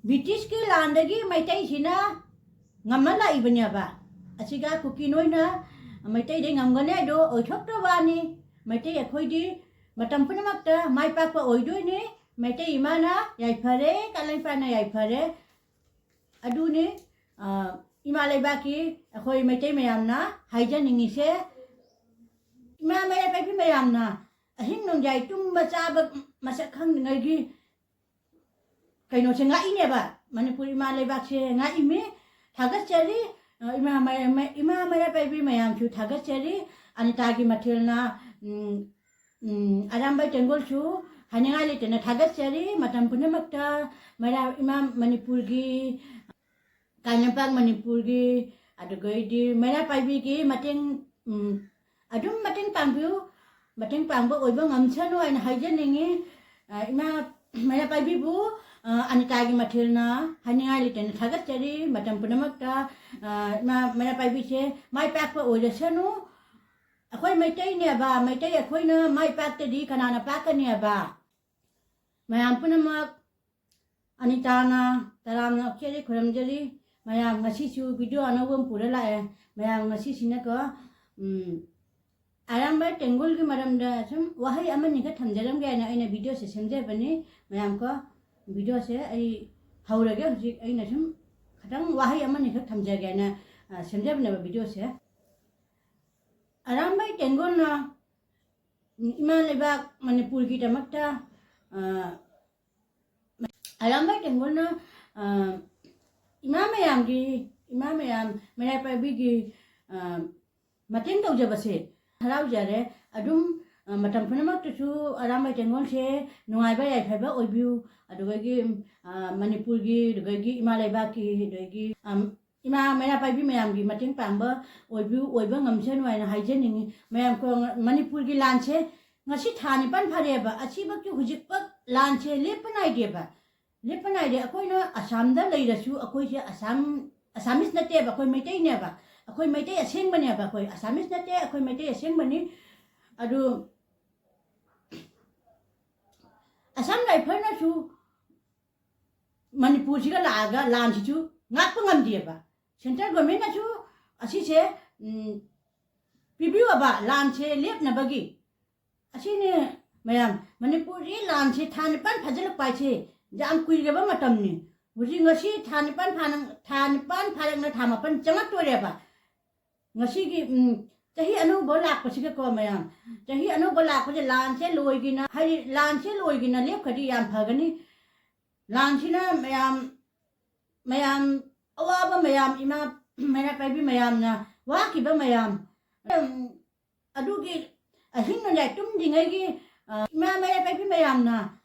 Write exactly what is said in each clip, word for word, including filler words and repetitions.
ꯕ꯭ꯔꯤꯇꯤꯁꯀꯤ ꯂꯥꯟꯗꯒꯤ ꯃꯩꯇꯩꯁꯤꯅ ꯉꯝꯃ ꯂꯥꯛꯏꯕꯅꯦꯕ꯫ ꯑꯁꯤꯒ ꯀꯨꯀꯤ ꯅꯣꯏꯅ ꯃꯩꯇꯩꯗꯩ ꯉꯝꯒꯅꯤ ꯍꯥꯏꯗꯣ ꯑꯣꯏꯊꯣꯛꯇ꯭ꯔ ꯋꯥꯅꯤ꯫ ꯃꯩꯇꯩ ꯑꯩꯈꯣꯏꯗꯤ ꯃꯇꯝ ꯄꯨꯝꯅꯃꯛꯇ ꯃꯥꯏ ꯄꯥꯛꯄ ꯑꯣꯏꯗꯣꯏꯅꯤ꯫ ꯃꯩꯇꯩ ꯏꯃꯥꯅ ꯌꯥꯏꯐꯔꯦ, ꯀꯪꯂꯩꯄꯥꯛꯅ ꯌꯥꯏꯐꯔꯦ꯫ ꯑꯗꯨꯅꯤ, ꯑ, ꯏꯃꯥ ꯂꯩꯕꯥꯛꯀꯤ ꯑꯩꯈꯣꯏ ꯃꯩꯇꯩ ꯃꯌꯥꯝꯅ ꯍꯥꯏꯖꯅꯤꯡꯉꯤꯁꯦ꯫ ꯏꯃꯥ ꯃꯩꯔꯥ ꯄꯥꯏꯕꯤ ꯃꯌꯥꯝꯅ ꯑꯍꯤꯡ ꯅꯣꯡꯌꯥꯏ ꯇꯨꯝꯕ ꯆꯥꯕ ꯃꯁꯛ ꯈꯪꯗ꯭ꯔꯤꯉꯩꯒꯤ ꯀꯩꯅꯣꯁꯦ ꯉꯥꯛꯏꯅꯦꯕ꯫ ꯃꯅꯤꯄꯨꯔ ꯏꯃꯥ ꯂꯩꯕꯥꯛꯁꯦ ꯉꯥꯛꯏꯃꯤ꯫ ꯊꯥꯒꯠꯆꯔꯤ꯫ ꯑ, ꯏꯃꯥ ꯃꯩ-, ꯃꯩ-, ꯏꯃꯥ ꯃꯩꯔꯥ ꯄꯥꯏꯕꯤ ꯃꯌꯥꯝꯁꯨ ꯊꯥꯒꯠꯆꯔꯤ꯫ ꯑꯅꯤꯇꯥꯒꯤ ꯃꯊꯦꯜꯅ, ꯎꯝ, ꯎꯝ, ꯑꯔꯥꯝꯕꯥꯏ ꯇꯦꯡꯒꯣꯜꯁꯨ ꯍꯥꯏꯅꯤꯡꯉꯥꯏ ꯂꯩꯇꯅ ꯊꯥꯒꯠꯆꯔꯤ꯫ ꯃꯇꯝ ꯄꯨꯝꯅꯃꯛꯇ ꯃꯩꯔꯥ ꯏꯃꯥ ꯃꯅꯤꯄꯨꯔꯒꯤ, ꯀꯪꯂꯩꯄꯥꯛ ꯃꯅꯤꯄꯨꯔꯒꯤ, ꯑꯗꯨꯒꯩꯗꯤ ꯃꯩꯔꯥ ꯄꯥꯏꯕꯤꯒꯤ ꯃꯇꯦꯡ, ꯎꯝ, ꯑꯗꯨꯝ ꯃꯇꯦꯡ ꯄꯥꯡꯕꯤꯌꯨ꯫ ꯃꯇꯦꯡ ꯄꯥꯡꯕ ꯑꯣꯏꯕ ꯉꯝꯁꯅꯨ ꯍꯥꯏꯅ ꯍꯥꯏꯖꯅꯤꯡꯉꯤ꯫ ꯑ, ꯏꯃꯥ ꯃꯩꯔꯥ ꯄꯥꯏꯕꯤꯕꯨ, ꯑ, ꯑꯅꯤꯇꯥꯒꯤ ꯃꯊꯦꯜꯅ ꯍꯥꯏꯅꯤꯡꯉꯥꯏ ꯂꯩꯇꯅ ꯊꯥꯒꯠꯆꯔꯤ꯫ ꯃꯇꯝ ꯄꯨꯝꯅꯃꯛꯇ, ꯑ, ꯏꯃꯥ ꯃꯩꯔꯥ ꯄꯥꯏꯕꯤꯁꯦ ꯃꯥꯏ ꯄꯥꯛꯄ ꯑꯣꯏꯔꯁꯅꯨ꯫ ꯑꯩꯈꯣꯏ ꯃꯩꯇꯩꯅꯦꯕ, ꯃꯩꯇꯩ ꯑꯩꯈꯣꯏꯅ ꯃꯥꯏ ꯄꯥꯛꯇꯗꯤ ꯀꯅꯥꯅ ꯄꯥꯛꯀꯅꯦꯕ? ꯃꯌꯥꯝ ꯄꯨꯝꯅꯃꯛ ꯑꯅꯤꯇꯥꯅ ꯇꯔꯥꯝꯅ ꯑꯣꯛꯆꯔꯤ, ꯈꯨꯔꯨꯝꯖꯔꯤ꯫ ꯃꯌꯥꯝ ꯉꯁꯤꯁꯨ video ꯑꯅꯧꯕ ꯑꯃ ꯄꯨꯔ ꯂꯥꯛꯑꯦ꯫ ꯃꯌꯥꯝ ꯉꯁꯤꯁꯤꯅꯀꯣ, ꯎꯝ, ꯑꯔꯥꯝꯕꯥꯏ ꯇꯦꯡꯒꯣꯜꯒꯤ ꯃꯔꯝꯗ ꯁꯨꯝ ꯋꯥꯍꯩ ꯑꯃꯅꯤꯈꯛ ꯊꯝꯖꯔꯝꯒꯦ ꯍꯥꯏꯅ ꯑꯩꯅ videoꯁꯦ ꯁꯦꯝꯖꯕꯅꯤ꯫ ꯃꯌꯥꯝ ꯀꯣ, videoꯁꯦ ꯑꯩ ꯍꯧꯔꯒꯦ ꯍꯧꯖꯤꯛ꯫ ꯑꯩꯅ ꯁꯨꯝ ꯈꯤꯇꯪ ꯋꯥꯍꯩ ꯑꯃꯅꯤꯈꯛ ꯊꯝꯖꯒꯦ ꯍꯥꯏꯅ, ꯑ, ꯁꯦꯝꯖꯕꯅꯦꯕ videoꯁꯦ꯫ ꯑꯔꯥꯝꯕꯥꯏ ꯇꯦꯡꯒꯣꯜꯅ ꯏꯃꯥ ꯂꯩꯕꯥꯛ ꯃꯅꯤꯄꯨꯔꯒꯤꯗꯃꯛꯇ, ꯑ, ꯑꯔꯥꯝꯕꯥꯏ ꯇꯦꯡꯒꯣꯜꯅ, ꯑ, ꯏꯃꯥ ꯃꯌꯥꯝꯒꯤ, ꯏꯃꯥ ꯃꯌꯥꯝ ꯃꯩꯔꯥ ꯄꯥꯏꯕꯤꯒꯤ, ꯑ, ꯃꯇꯦꯡ ꯇꯧꯖꯕꯁꯦ ꯍꯔꯥꯎꯖꯔꯦ꯫ ꯑꯗꯨꯝ, ꯑ, ꯃꯇꯝ ꯄꯨꯝꯅꯃꯛꯇꯁꯨ ꯑꯔꯥꯝꯕꯥꯏ ꯇꯦꯡꯒꯣꯜꯁꯦ ꯅꯨꯡꯉꯥꯏꯕ ꯌꯥꯏꯐꯕ ꯑꯣꯏꯕꯤꯌꯨ꯫ ꯑꯗꯨꯗꯒꯤ, ꯑ, ꯃꯅꯤꯄꯨꯔꯒꯤ, ꯑꯗꯨꯗꯒꯤ ꯏꯃꯥ ꯂꯩꯕꯥꯛꯀꯤ, ꯑꯗꯒꯤ, ꯑꯝ, ꯏꯃꯥ ꯃꯩꯔꯥ ꯄꯥꯏꯕꯤ ꯃꯌꯥꯝꯒꯤ ꯃꯇꯦꯡ ꯄꯥꯡꯕ ꯑꯣꯏꯕꯤꯌꯨ, ꯑꯣꯏꯕ ꯉꯝꯁꯅꯨ ꯍꯥꯏꯅ ꯍꯥꯏꯖꯅꯤꯡꯉꯤ꯫ ꯃꯌꯥꯝ ꯀꯣ-, ꯃꯅꯤꯄꯨꯔꯒꯤ ꯂꯥꯟꯁꯦ ꯉꯁꯤ ꯊꯥ ꯅꯤꯄꯥꯟ ꯐꯥꯔꯦꯕ, ꯑꯁꯤꯐꯧꯁꯨ ꯍꯧꯖꯤꯛꯐꯥꯎ ꯂꯥꯟꯁꯦ ꯂꯦꯞꯄ ꯅꯥꯏꯗꯦꯕ꯫ ꯂꯦꯞꯄ ꯅꯥꯏꯗꯦ꯫ ꯑꯩꯈꯣꯏꯅ ꯑꯁꯥꯝꯗ ꯂꯩꯔꯁꯨ ꯑꯩꯈꯣꯏꯁꯦ ꯑꯁꯥꯝ, ꯑꯁꯥꯃꯤꯁ ꯅꯠꯇꯦꯕ, ꯑꯩꯈꯣꯏ ꯃꯩꯇꯩꯅꯦꯕ꯫ ꯑꯩꯈꯣꯏ ꯃꯩꯇꯩ ꯑꯁꯦꯡꯕꯅꯦꯕ, ꯑꯩꯈꯣꯏ ꯑꯁꯥꯃꯤꯁ ꯅꯠꯇꯦ, ꯑꯩꯈꯣꯏ ꯃꯩꯇꯩ ꯑꯁꯦꯡꯕꯅꯤ꯫ ꯑꯗꯨ ꯑꯁꯥꯝ ꯔꯥꯏꯐꯜꯅꯁꯨ ꯃꯅꯤꯄꯨꯔꯁꯤꯒ ꯂꯥꯛꯑꯒ ꯂꯥꯟꯁꯤꯁꯨ ꯉꯥꯛꯄ ꯉꯝꯗꯦꯕ꯫ ꯁꯦꯟꯇ꯭ꯔꯦꯜ ꯒꯣꯔꯃꯦꯟꯅꯁꯨ ꯑꯁꯤꯁꯦ ꯄꯤꯕꯤꯌꯣꯕ, ꯂꯥꯟꯁꯦ ꯂꯦꯞꯅꯕꯒꯤ꯫ ꯑꯁꯤꯅꯤ ꯃꯌꯥꯝ, ꯃꯅꯤꯄꯨꯔꯒꯤ ꯂꯥꯟꯁꯤ ꯊꯥ ꯅꯤꯄꯥꯟ ꯐꯥꯖꯤꯜꯂꯛꯄ ꯍꯥꯏꯁꯦ ꯌꯥꯝ ꯀꯨꯏꯔꯕ ꯃꯇꯝꯅꯤ꯫ ꯍꯧꯖꯤꯛ ꯉꯁꯤ ꯊꯥ ꯅꯤꯄꯥꯟ ꯐꯥꯅ, ꯊꯥ ꯅꯤꯄꯥꯟ ꯐꯥꯔꯛꯅ ꯊꯥ ꯃꯥꯄꯟ ꯆꯪꯉꯛꯇꯣꯔꯦꯕ꯫ ꯉꯁꯤꯒꯤ, ꯎꯝ, ꯆꯍꯤ ꯑꯅꯧꯕ ꯂꯥꯛꯄꯁꯤꯒꯀꯣ ꯃꯌꯥꯝ, ꯆꯍꯤ ꯑꯅꯧꯕ ꯂꯥꯛꯄꯁꯦ ꯂꯥꯟꯁꯦ ꯂꯣꯏꯒꯤꯅ, ꯍꯥꯏꯗꯤ ꯂꯥꯟꯁꯦ ꯂꯣꯏꯒꯤꯅ ꯂꯦꯞꯈ꯭ꯔꯗꯤ ꯌꯥꯝ ꯐꯒꯅꯤ꯫ ꯂꯥꯟꯁꯤꯅ ꯃꯌꯥꯝ, ꯃꯌꯥꯝ ꯑꯋꯥꯕ ꯃꯌꯥꯝ, ꯏꯃꯥ ꯃꯩꯔꯥ ꯄꯥꯏꯕꯤ ꯃꯌꯥꯝꯅ ꯋꯥꯈꯤꯕ ꯃꯌꯥꯝ, ꯎꯝ, ꯑꯗꯨꯒꯤ ꯑꯍꯤꯡ ꯅꯣꯡꯌꯥꯏ ꯇꯨꯝꯗ꯭ꯔꯤꯉꯩꯒꯤ, ꯑ, ꯏꯃꯥ ꯃꯩꯔꯥ ꯄꯥꯏꯕꯤ ꯃꯌꯥꯝꯅ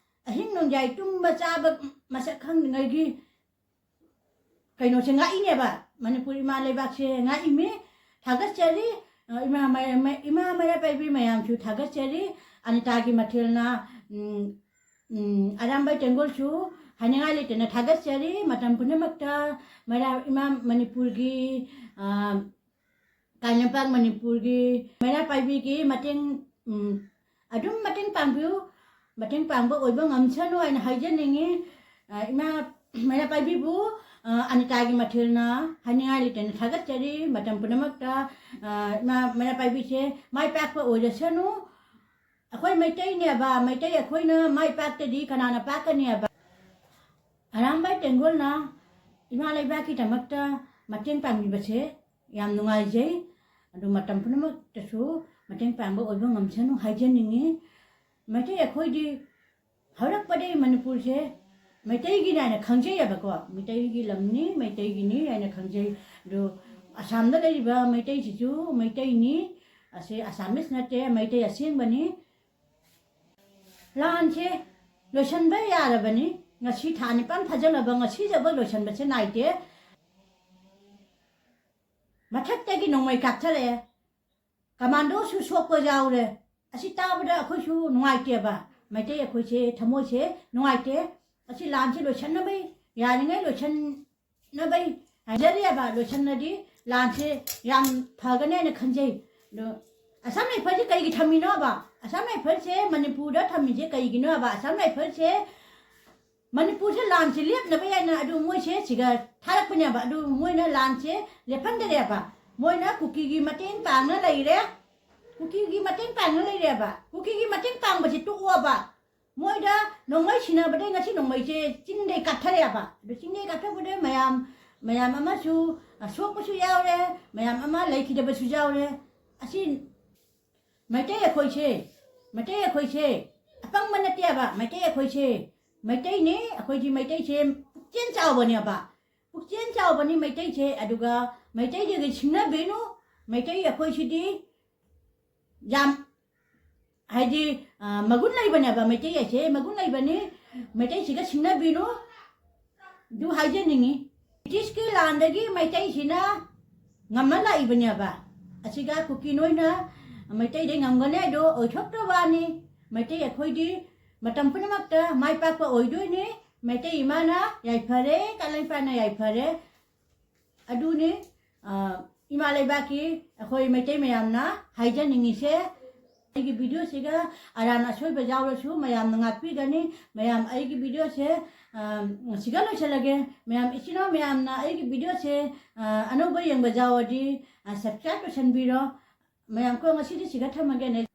ꯑꯍꯤꯡ ꯅꯣꯡꯌꯥꯏ ꯇꯨꯝꯕ ꯆꯥꯕ ꯃꯁꯛ ꯈꯪꯗ꯭ꯔꯤꯉꯩꯒꯤ ꯀꯩꯅꯣꯁꯦ ꯉꯥꯛꯏꯅꯦꯕ꯫ ꯃꯅꯤꯄꯨꯔ ꯏꯃꯥ ꯂꯩꯕꯥꯛꯁꯦ ꯉꯥꯛꯏꯃꯤ꯫ ꯊꯥꯒꯠꯆꯔꯤ꯫ ꯑ, ꯏꯃꯥ ꯃꯩꯔꯥ-, ꯃꯩ-, ꯏꯃꯥ ꯃꯩꯔꯥ ꯄꯥꯏꯕꯤ ꯃꯌꯥꯝꯁꯨ ꯊꯥꯒꯠꯆꯔꯤ꯫ ꯑꯅꯤꯇꯥꯒꯤ ꯃꯊꯦꯜꯅ, ꯎꯝ, ꯎꯝ, ꯑꯔꯥꯝꯕꯥꯏ ꯇꯦꯡꯒꯣꯜꯁꯨ ꯍꯥꯏꯅꯤꯡꯉꯥꯏ ꯂꯩꯇꯅ ꯊꯥꯒꯠꯆꯔꯤ꯫ ꯃꯇꯝ ꯄꯨꯝꯅꯃꯛꯇ ꯃꯩꯔꯥ ꯏꯃꯥ ꯃꯅꯤꯄꯨꯔꯒꯤ, ꯑ, ꯀꯥꯏꯅꯝꯄꯥꯛ ꯃꯅꯤꯄꯨꯔꯒꯤ ꯃꯩꯔꯥ ꯄꯥꯏꯕꯤꯒꯤ ꯃꯇꯦꯡ, ꯎꯝ, ꯑꯗꯨꯝ ꯃꯇꯦꯡ ꯄꯥꯡꯕꯤꯌꯨ꯫ ꯃꯇꯦꯡ ꯄꯥꯡꯕ ꯑꯣꯏꯕ ꯉꯝꯁꯅꯨ ꯍꯥꯏꯅ ꯍꯥꯏꯖꯅꯤꯡꯉꯤ꯫ ꯑ, ꯏꯃꯥ ꯃꯩꯔꯥ ꯄꯥꯏꯕꯤꯕꯨ, ꯑ, ꯑꯅꯤꯇꯥꯒꯤ ꯃꯊꯦꯜꯅ ꯍꯥꯏꯅꯤꯡꯉꯥꯏ ꯂꯩꯇꯅ ꯊꯥꯒꯠꯆꯔꯤ꯫ ꯃꯇꯝ ꯄꯨꯝꯅꯃꯛꯇ, ꯑ, ꯏꯃꯥ ꯃꯩꯔꯥ ꯄꯥꯏꯕꯤꯁꯦ ꯃꯥꯏ ꯄꯥꯛꯄ ꯑꯣꯏꯔꯁꯅꯨ꯫ ꯑꯩꯈꯣꯏ ꯃꯩꯇꯩꯅꯦꯕ, ꯃꯩꯇꯩ ꯑꯩꯈꯣꯏꯅ ꯃꯥꯏ ꯄꯥꯛꯇꯗꯤ ꯀꯅꯥꯅ ꯄꯥꯛꯀꯅꯦꯕ? ꯑꯔꯥꯝꯕꯥꯏ ꯇꯦꯡꯒꯣꯜꯅ ꯏꯃꯥ ꯂꯩꯕꯥꯛꯀꯤꯗꯃꯛꯇ ꯃꯇꯦꯡ ꯄꯥꯡꯕꯤꯕꯁꯦ ꯌꯥꯝ ꯅꯨꯡꯉꯥꯏꯖꯩ꯫ ꯑꯗꯨ ꯃꯇꯝ ꯄꯨꯝꯅꯃꯛꯇꯁꯨ ꯃꯇꯦꯡ ꯄꯥꯡꯕ ꯑꯣꯏꯕ ꯉꯝꯁꯅꯨ ꯍꯥꯏꯖꯅꯤꯡꯉꯤ꯫ ꯃꯩꯇꯩ ꯑꯩꯈꯣꯏꯗꯤ ꯍꯧꯔꯛꯄꯗꯒꯤ ꯃꯅꯤꯄꯨꯔꯁꯦ ꯃꯩꯇꯩꯒꯤꯅꯤ ꯍꯥꯏꯅ ꯈꯪꯖꯩꯌꯦꯕꯀꯣ, ꯃꯩꯇꯩꯒꯤ ꯂꯝꯅꯤ, ꯃꯩꯇꯩꯒꯤꯅꯤ ꯍꯥꯏꯅ ꯈꯪꯖꯩ꯫ ꯑꯗꯨ ꯑꯁꯥꯝꯗ ꯂꯩꯔꯤꯕ ꯃꯩꯇꯩꯁꯤꯁꯨ ꯃꯩꯇꯩꯅꯤ, ꯑꯁꯤ ꯑꯁꯥꯃꯤꯁ ꯅꯠꯇꯦ, ꯃꯩꯇꯩ ꯑꯁꯦꯡꯕꯅꯤ꯫ ꯂꯥꯟꯁꯦ ꯂꯣꯏꯁꯤꯟꯕ ꯌꯥꯔꯕꯅꯤ꯫ ꯉꯁꯤ ꯊꯥ ꯅꯤꯄꯥꯟ ꯐꯥꯖꯤꯜꯂꯕ ꯉꯁꯤꯗꯕ ꯂꯣꯏꯁꯤꯟꯕꯁꯦ ꯅꯥꯏꯗꯦ꯫ ꯃꯊꯛꯇꯒꯤ ꯅꯣꯡꯃꯩ ꯀꯥꯞꯊꯔꯛꯑꯦ, ꯀꯃꯥꯟꯗꯣꯁꯨ ꯁꯣꯛꯄ ꯌꯥꯎꯔꯦ꯫ ꯑꯁꯤ ꯇꯥꯕꯗ ꯑꯩꯈꯣꯏꯁꯨ ꯅꯨꯡꯉꯥꯏꯇꯦꯕ, ꯃꯩꯇꯩ ꯑꯩꯈꯣꯏꯁꯦ ꯊꯃꯣꯏꯁꯦ ꯅꯨꯡꯉꯥꯏꯇꯦ꯫ ꯑꯁꯤ ꯂꯥꯟꯁꯦ ꯂꯣꯏꯁꯤꯟꯅꯕꯩ ꯌꯥꯔꯤꯉꯩ ꯂꯣꯏꯁꯤꯟꯅꯕꯩ ꯍꯥꯏꯖꯔꯤꯑꯕ꯫ ꯂꯣꯏꯁꯤꯟꯅꯗꯤ ꯂꯥꯟꯁꯦ ꯌꯥꯝ ꯐꯒꯅꯤ ꯍꯥꯏꯅ ꯈꯟꯖꯩ꯫ ꯑꯗꯣ ꯑꯁꯥꯝ ꯔꯥꯏꯐꯜꯁꯦ ꯀꯩꯒꯤ ꯊꯝꯃꯤꯅꯣꯕ? ꯑꯁꯥꯝ ꯔꯥꯏꯐꯜꯁꯦ ꯃꯅꯤꯄꯨꯔꯗ ꯊꯝꯃꯤꯁꯦ ꯀꯩꯒꯤꯅꯣꯕ? ꯑꯁꯥꯝ ꯔꯥꯏꯐꯜꯁꯦ ꯃꯅꯤꯄꯨꯔꯁꯦ ꯂꯥꯟꯁꯦ ꯂꯦꯞꯅꯕ ꯍꯥꯏꯅ ꯑꯗꯨ ꯃꯣꯏꯁꯦ ꯁꯤꯒ ꯊꯥꯔꯛꯄꯅꯦꯕ꯫ ꯑꯗꯨ ꯃꯣꯏꯅ ꯂꯥꯟꯁꯦ ꯂꯦꯞꯍꯟꯗꯔꯦꯕ꯫ ꯃꯣꯏꯅ ꯀꯨꯀꯤꯒꯤ ꯃꯇꯦꯡ ꯄꯥꯡꯅ ꯂꯩꯔꯦ꯫ ꯀꯨꯀꯤꯒꯤ ꯃꯇꯦꯡ ꯄꯥꯡꯅ ꯂꯩꯔꯦꯕ꯫ ꯀꯨꯀꯤꯒꯤ ꯃꯇꯦꯡ ꯄꯥꯡꯕꯁꯦ ꯇꯣꯛꯑꯣꯕ꯫ ꯃꯣꯏꯗ ꯅꯣꯡꯃꯩ ꯁꯤꯟꯅꯕꯗꯩ ꯉꯁꯤ ꯅꯣꯡꯃꯩꯁꯦ ꯆꯤꯡꯗꯩ ꯀꯥꯞꯊꯔꯛꯑꯦꯕ꯫ ꯑꯗꯨ ꯆꯤꯡꯗꯩ ꯀꯥꯞꯊꯔꯛꯄꯗ ꯃꯌꯥꯝ, ꯃꯌꯥꯝ ꯑꯃꯁꯨ, ꯑ, ꯁꯣꯛꯄꯁꯨ ꯌꯥꯎꯔꯦ, ꯃꯌꯥꯝ ꯑꯃ ꯂꯩꯈꯤꯗꯕꯁꯨ ꯌꯥꯎꯔꯦ꯫ ꯑꯁꯤ ꯃꯩꯇꯩ ꯑꯩꯈꯣꯏꯁꯦ, ꯃꯩꯇꯩ ꯑꯩꯈꯣꯏꯁꯦ ꯑꯄꯪꯕ ꯅꯠꯇꯦꯕ꯫ ꯃꯩꯇꯩ ꯑꯩꯈꯣꯏꯁꯦ ꯃꯩꯇꯩꯅꯤ꯫ ꯑꯩꯈꯣꯏꯗꯤ ꯃꯩꯇꯩꯁꯦ ꯄꯨꯛꯆꯦꯜ ꯆꯥꯎꯕꯅꯦꯕ꯫ ꯄꯨꯛꯆꯦꯜ ꯆꯥꯎꯕꯅꯤ ꯃꯩꯇꯩꯁꯦ꯫ ꯑꯗꯨꯒ ꯃꯩꯇꯩꯗꯒꯤ ꯁꯤꯡꯅꯕꯤꯅꯨ꯫ ꯃꯩꯇꯩ ꯑꯩꯈꯣꯏꯁꯤꯗꯤ ꯌꯥꯝ, ꯍꯥꯏꯗꯤ, ꯑ, ꯃꯒꯨꯟ ꯂꯩꯕꯅꯦꯕ꯫ ꯃꯩꯇꯩ ꯍꯥꯏꯁꯦ ꯃꯒꯨꯟ ꯂꯩꯕꯅꯤ꯫ ꯃꯩꯇꯩꯁꯤꯒ ꯁꯤꯡꯅꯕꯤꯅꯨ꯫ ꯑꯗꯨ ꯍꯥꯏꯖꯅꯤꯡꯉꯤ꯫ ꯕ꯭ꯔꯤꯇꯤꯁꯀꯤ ꯂꯥꯟꯗꯒꯤ ꯃꯩꯇꯩꯁꯤꯅ ꯉꯝꯃ ꯂꯥꯛꯏꯕꯅꯦꯕ꯫ ꯑꯁꯤꯒ ꯀꯨꯀꯤ ꯅꯣꯏꯅ ꯃꯩꯇꯩꯗꯩ ꯉꯝꯒꯅꯤ ꯍꯥꯏꯗꯣ ꯑꯣꯏꯊꯣꯛꯇ꯭ꯔ ꯋꯥꯅꯤ꯫ ꯃꯩꯇꯩ ꯑꯩꯈꯣꯏꯗꯤ ꯃꯇꯝ ꯄꯨꯝꯅꯃꯛꯇ ꯃꯥꯏ ꯄꯥꯛꯄ ꯑꯣꯏꯗꯣꯏꯅꯤ꯫ ꯃꯩꯇꯩ ꯏꯃꯥꯅ ꯌꯥꯏꯐꯔꯦ, ꯀꯪꯂꯩꯄꯥꯛꯅ ꯌꯥꯏꯐꯔꯦ꯫ ꯑꯗꯨꯅꯤ, ꯑ, ꯏꯃꯥ ꯂꯩꯕꯥꯛꯀꯤ ꯑꯩꯈꯣꯏ ꯃꯩꯇꯩ ꯃꯌꯥꯝꯅ ꯍꯥꯏꯖꯅꯤꯡꯉꯤꯁꯦ꯫ ꯑꯩꯒꯤ ꯚꯤꯗꯤꯑꯣꯁꯤꯒ ꯑꯔꯥꯟ ꯑꯁꯣꯏꯕ ꯌꯥꯎꯔꯁꯨ ꯃꯌꯥꯝꯅ ꯉꯥꯛꯄꯤꯒꯅꯤ꯫ ꯃꯌꯥꯝ ꯑꯩꯒꯤ ꯚꯤꯗꯤꯑꯣꯁꯦ, ꯑ, ꯁꯤꯒ ꯂꯣꯏꯁꯤꯜꯂꯒꯦ꯫ ꯃꯌꯥꯝ ꯏꯆꯤꯟ ꯏꯅꯥꯎ ꯃꯌꯥꯝꯅ ꯑꯩꯒꯤ ꯚꯤꯗꯤꯑꯣꯁꯦ, ꯑ, ꯑꯅꯧꯕ ꯌꯦꯡꯕ ꯌꯥꯎꯔꯗꯤ, ꯑ, subscribe ꯇꯧꯁꯟꯕꯤꯔꯣ꯫ ꯃꯌꯥꯝ ꯀꯣ ꯉꯁꯤꯗꯤ ꯁꯤꯒ ꯊꯝꯃꯒꯦꯅꯦ꯫